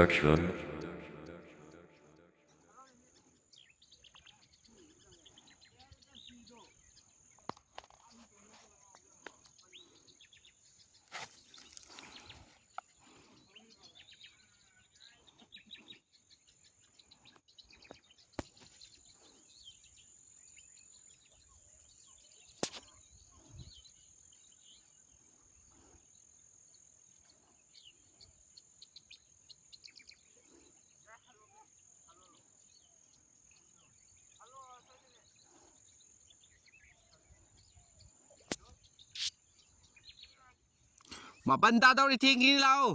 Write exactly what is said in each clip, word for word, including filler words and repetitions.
section. ꯃꯥꯄꯟ ꯇꯥꯗꯧꯔꯤ, ꯊꯦꯡꯈꯤꯅꯤ, ꯂꯥꯛꯑꯣ꯫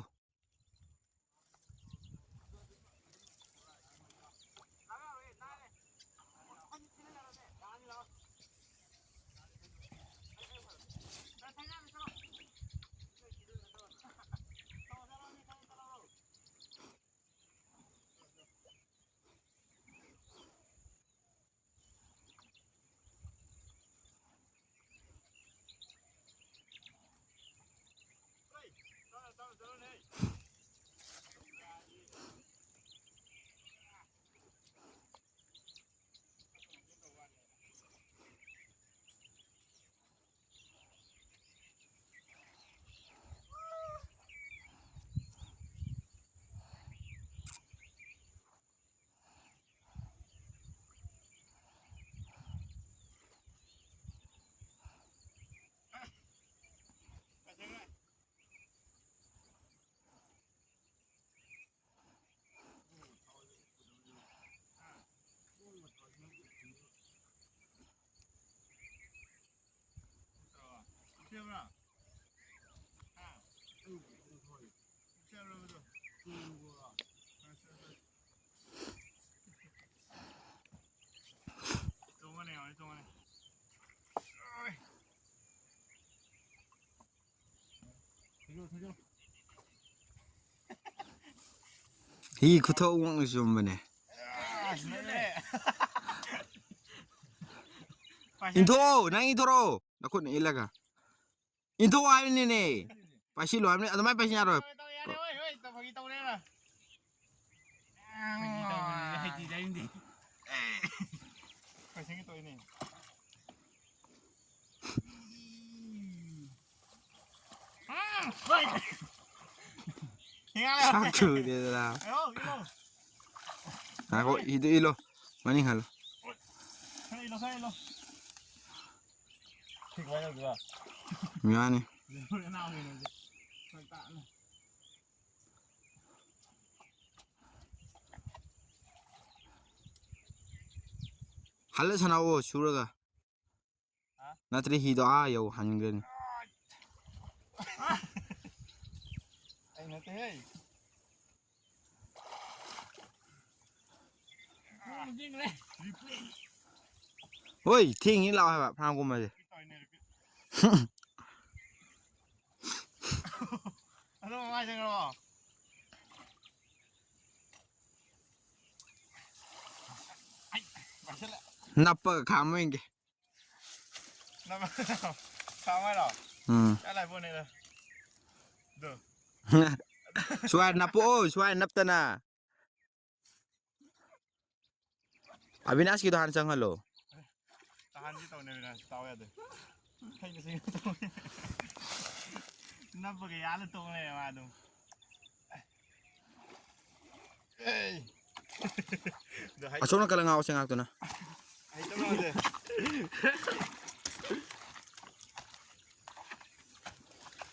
ꯍꯤ ꯈꯨꯊꯣꯛ ꯑꯃ ꯆꯨꯝꯕꯅꯦ꯫ ꯏꯟꯊꯣꯛꯑꯣ, ꯅꯪ ꯏꯟꯊꯣꯔꯛꯑꯣ, ꯅꯈꯨꯠꯅ ꯏꯜꯂꯒ꯫ ꯏꯟꯊꯣꯛꯑꯣ ꯍꯥꯏꯕꯅꯤꯅꯦ꯫ ꯄꯥꯏꯁꯤꯜꯂꯣ ꯍꯥꯏꯕꯅꯤ, ꯑꯗꯨꯃꯥꯏꯅ ꯄꯥꯏꯁꯤꯟ ꯌꯥꯔꯣꯏ꯫ ꯇꯧꯔꯦ, ꯇꯧꯔꯦ, ꯍꯣꯏ, ꯍꯣꯏ, ꯐꯥꯒꯤ ꯇꯧꯔꯦꯅ꯫ ꯀꯩꯁꯤꯡꯒꯤ ꯇꯧꯔꯤꯅꯦ꯫ ꯎꯝ, ꯍꯣꯏ꯫ ꯍꯤꯡꯉꯥꯂꯦ꯫ ꯁꯛ ꯊꯨꯗꯦꯗꯅ꯫ ꯑꯌꯣ, ꯏꯂꯣ꯫ ꯉꯥꯏꯈꯣ, ꯏꯗꯨ ꯏꯂꯣ꯫ ꯃꯅꯤꯡ ꯍꯜꯂꯣ꯫ ꯈꯔ ꯏꯂꯣ, ꯈꯔ ꯏꯂꯣ꯫ ꯁꯤ ꯀꯃꯥꯏꯅ ꯇꯧꯗꯣꯏꯕ? ꯌꯥꯅꯤ꯫ ꯍꯣꯔꯦꯟ ꯅꯥꯎ ꯀꯩꯅꯣꯁꯦ꯫ ꯐꯔꯛ ꯇꯥꯅꯤ꯫ ꯍꯜꯂ ꯁꯥꯟꯅꯧꯋꯣ ꯁꯨꯔꯒ꯫ ꯍꯥ? ꯅꯠꯇ꯭ꯔꯗꯤ ꯍꯤꯗꯣ ꯑꯥ ꯌꯧ ꯍꯟꯈ꯭ꯔꯅꯤ꯫ ꯑꯩ ꯅꯠꯇꯦꯍꯦ꯫ ꯍꯣꯏ, ꯊꯦꯡꯉꯤ ꯂꯥꯛꯑꯣ ꯍꯥꯏꯕ ꯐꯥꯝ ꯀꯨꯝꯕꯁꯦ꯫ ꯑꯗꯨꯝ ꯃꯃꯥꯏ ꯆꯪꯈ꯭ꯔꯕꯣ? ꯑꯩ, ꯄꯥꯏꯁꯤꯜꯂꯦ꯫ ꯅꯞꯄꯒ ꯈꯥꯝꯃ ꯌꯦꯡꯒꯦ꯫ ꯅꯞꯄ-, ꯈꯥꯝꯃ ꯍꯥꯏꯔꯣ? ꯎꯝ꯫ ꯀꯥꯏ ꯂꯥꯏ ꯄꯣꯠꯅꯤꯗ꯫ ꯑꯗꯨ꯫ ꯁ꯭ꯋꯥꯏ ꯅꯞꯄꯛꯑꯣ, ꯁ꯭ꯋꯥꯏ ꯅꯞꯇꯅ꯫ ꯑꯕꯤꯅꯥꯁꯀꯤꯗꯣ ꯍꯥꯟꯅ ꯆꯪꯍꯜꯂꯣ꯫ ꯇꯥꯍꯟꯒꯦ ꯇꯧꯅꯦ ꯑꯕꯤꯅꯥꯁ, ꯇꯥꯎ ꯌꯥꯗꯦ꯫ ꯑꯩꯅ ꯆꯪꯒꯦ ꯇꯧꯅꯦ꯫ ꯅꯞꯄꯒ ꯌꯥꯜꯂ ꯇꯣꯡ ꯂꯩꯔꯦ ꯃꯥ ꯑꯗꯨꯝ꯫ ꯑꯦ꯫ ꯑꯗꯣ ꯍꯩ-, ꯑꯁꯣꯝ ꯅꯥꯀꯜꯂ ꯉꯥꯎꯁꯦ ꯉꯥꯛꯇꯅ꯫ ꯍꯩꯇꯕ ꯌꯥꯗꯦ꯫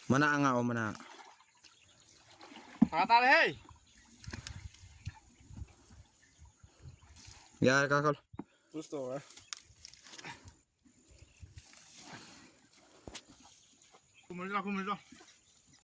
ꯃꯅꯥ ꯉꯥꯛꯑꯣ, ꯃꯅꯥ꯫ ꯃꯈꯥ ꯇꯥꯔꯦꯍꯦ꯫ ꯌꯥꯔꯦ, ꯀꯥꯈꯠꯂꯣ꯫ ꯄꯨꯁ ꯇꯧꯔꯦ꯫ ꯀꯨꯝꯃꯁꯤ ꯂꯥꯎ, ꯀꯨꯝꯃꯁꯤ ꯂꯥꯎ꯫